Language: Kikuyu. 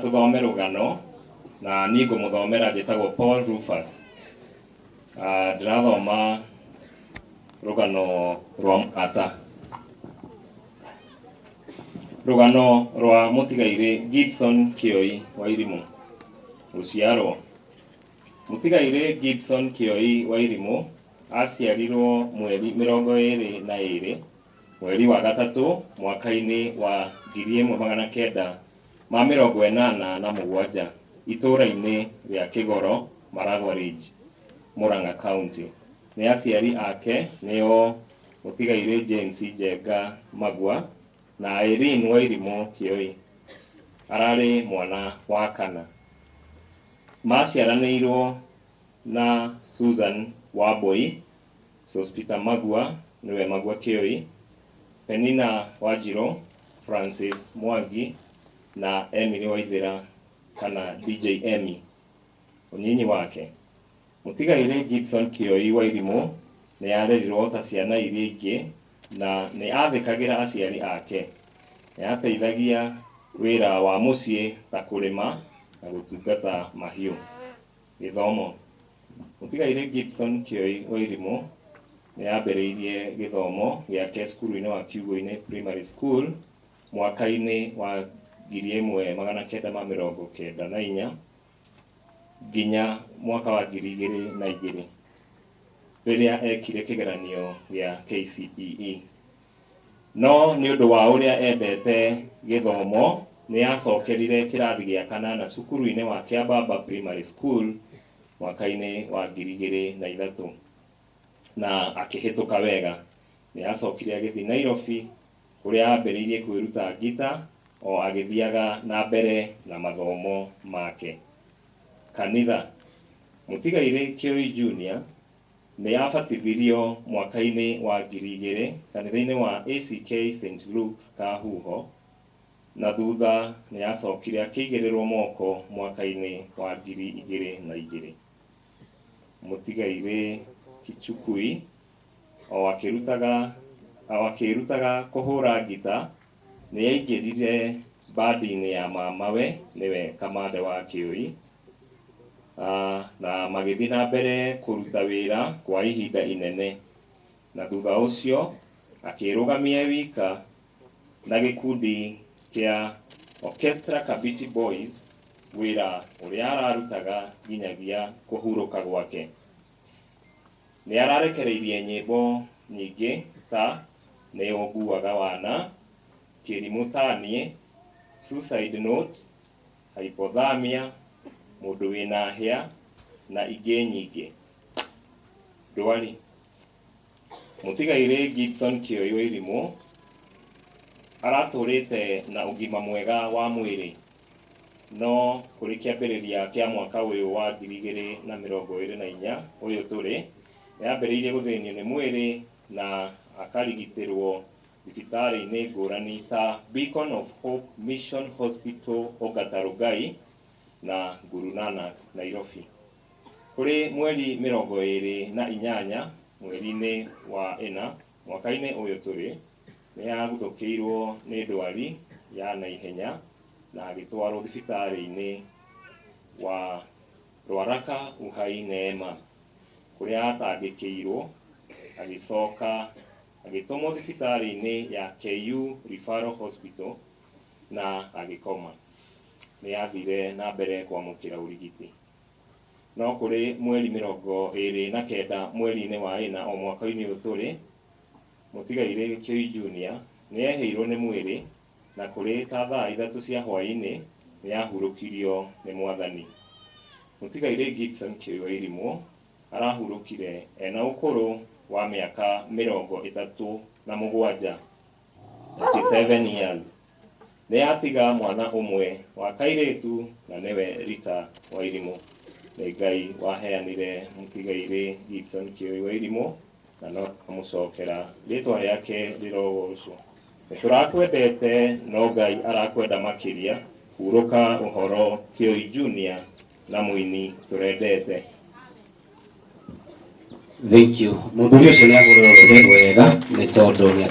Tũthome rũgano na niĩ ngũmũthomera. Njĩtagwo Paul Rufus. Ndĩrathoma rũgano rwa mũrata, rũgano rwa mũtigairĩ Gibson Kĩoi Wairimũ. Gũciarwo: Mũtigairĩ Gibson Kĩoi Wairimũ aciarirwo mweri 22 mweri wa gatatũ mwaka-inĩ wa 1987 itũũra-inĩ rĩa Kĩgoro, Maragwa Ridge, Murang'a County, nĩ aciari ake nĩo mũtigairĩ James Njenga Magua na Irene Wairimũ Kĩoi. Ararĩ mwana wa kana. Maciaranĩirwo na Susan Wambui, Sospita Magua nĩwe Magua Kĩoi, Penina Wanjirũ, Francis Mwangi na Emily Waithĩra kana DJ Emmy. Ũnyinyi wake: Mũtigairĩ Gibson Kĩoi Wairimũ nĩ arerirwo ta ciana iria ingĩ na nĩ athĩkagĩra aciari ake. Nĩ ateithagia wĩra wa mũciĩ ta kũrĩma na gũtungata mahiũ. Gĩthomo: Mũtigairĩ Gibson Kĩoi Wairimũ nĩ ambĩrĩirie gĩthomo gĩake cukuru-inĩ wa Kiugũ-inĩ Primary School mwaka-inĩ wa 1994 nginya mwaka wa 2002 rĩrĩa ekire kĩgeranio gĩa KCPE. No nĩ ũndũ wa ũrĩa endete gĩthomo, nĩ acokerire kĩrathi gĩa kanana cukuru-inĩ wa Kĩambamba Primary School mwaka-inĩ wa 2003 na akĩhĩtũka wega. Nĩ acokire agĩthiĩ Nairobi kũrĩa ambĩrĩirie kwĩruta ngita o agĩthiaga na mbere na mathomo make. Kanitha: Mũtigairĩ Kĩoi Junior nĩ abatithirio mwaka-inĩ wa 2000 kanitha-inĩ wa ACK St Luke's Kahuho, na thutha nĩ acokire akĩigĩrĩrwo moko mwaka-inĩ wa 2002. Mũtigairĩ Kichukui o akĩrutaga kũhũra ngita nĩ aingĩrire bandi-inĩ ya mamawe, nĩwe Kamande wa Kĩoi, na magĩthiĩ na mbere kũruta wĩra kwa ihinda inene, na thutha ũcio akĩrũgamia e wika na gĩkundi kĩa Orchestra Kabiti Boys, wĩra ũrĩa ararutaga nginyagia kũhurũka gwake. Nĩ ararekereirie nyĩmbo nyingĩ ta Nĩ Ũnguaga Wana, Kĩrimũ Ta Niĩ, Suicide Note, Hypothermia, Mũndũ Wĩna Hĩa na ingĩ nyingĩ. Ndwari: Mũtigairĩ Gibson Kĩoi Wairimũ aratũrĩte na ũgima mwega wa mwĩrĩ, no kũrĩ kĩambĩrĩria kĩa mwaka ũyũ wa 2024 ũyũ tũrĩ, nĩ ambĩrĩirie gũthĩnio nĩ mwĩrĩ na akarigitĩrwo thibitarĩ-inĩ ngũrani ta Beacon of Hope Mission Hospital Ongata Rongai na Guru Nanak Nairobi. Kũrĩ mweri 28 mweri-inĩ wa ĩna mwaka-inĩ ũyũ tũrĩ, nĩ aguthũkĩirwo nĩ ndwari ya naihenya na agĩtwarwo thibitarĩ-inĩ wa Ruaraka Uhai Neema kũrĩa atangĩkĩirwo, agĩcoka agĩtũmwo thibitarĩ-inĩ ya KU Referral Hospital na agĩkoma. Nĩ athire na mbere kwamũkĩra ũrigiti. No kũrĩ mweri 29 mweri-inĩ wa ĩna o mwaka-inĩ ũyũ tũrĩ, mũtigairĩ Kĩoi Junior nĩ ehĩirwo nĩ mwĩrĩ na kũrĩ ta thaa 3 cia hwaĩ-inĩ nĩ ahurũkirio nĩ Mwathani. Mũtigairĩ Gibson Kĩoi Wairimũ arahurũkire ena ũkũrũ wa mĩaka 37, 37 years. Nĩ atiga mwana ũmwe wa kairĩtu na nĩwe Rita Wairimũ. Nĩ Ngai waheanire mũtigairĩ Gibson Kĩoi Wairimũ na no amũcokera, rĩtwa rĩake rĩrogocwo. Nĩ tũrakwendete no Ngai arakwenda makĩria. Hurũka ũhoro Kĩoi Junior na mũini tũrendete. Thank you. Mũthuri ũcio nĩ agũrĩrwo rũthĩ wega nĩ tondũ nĩ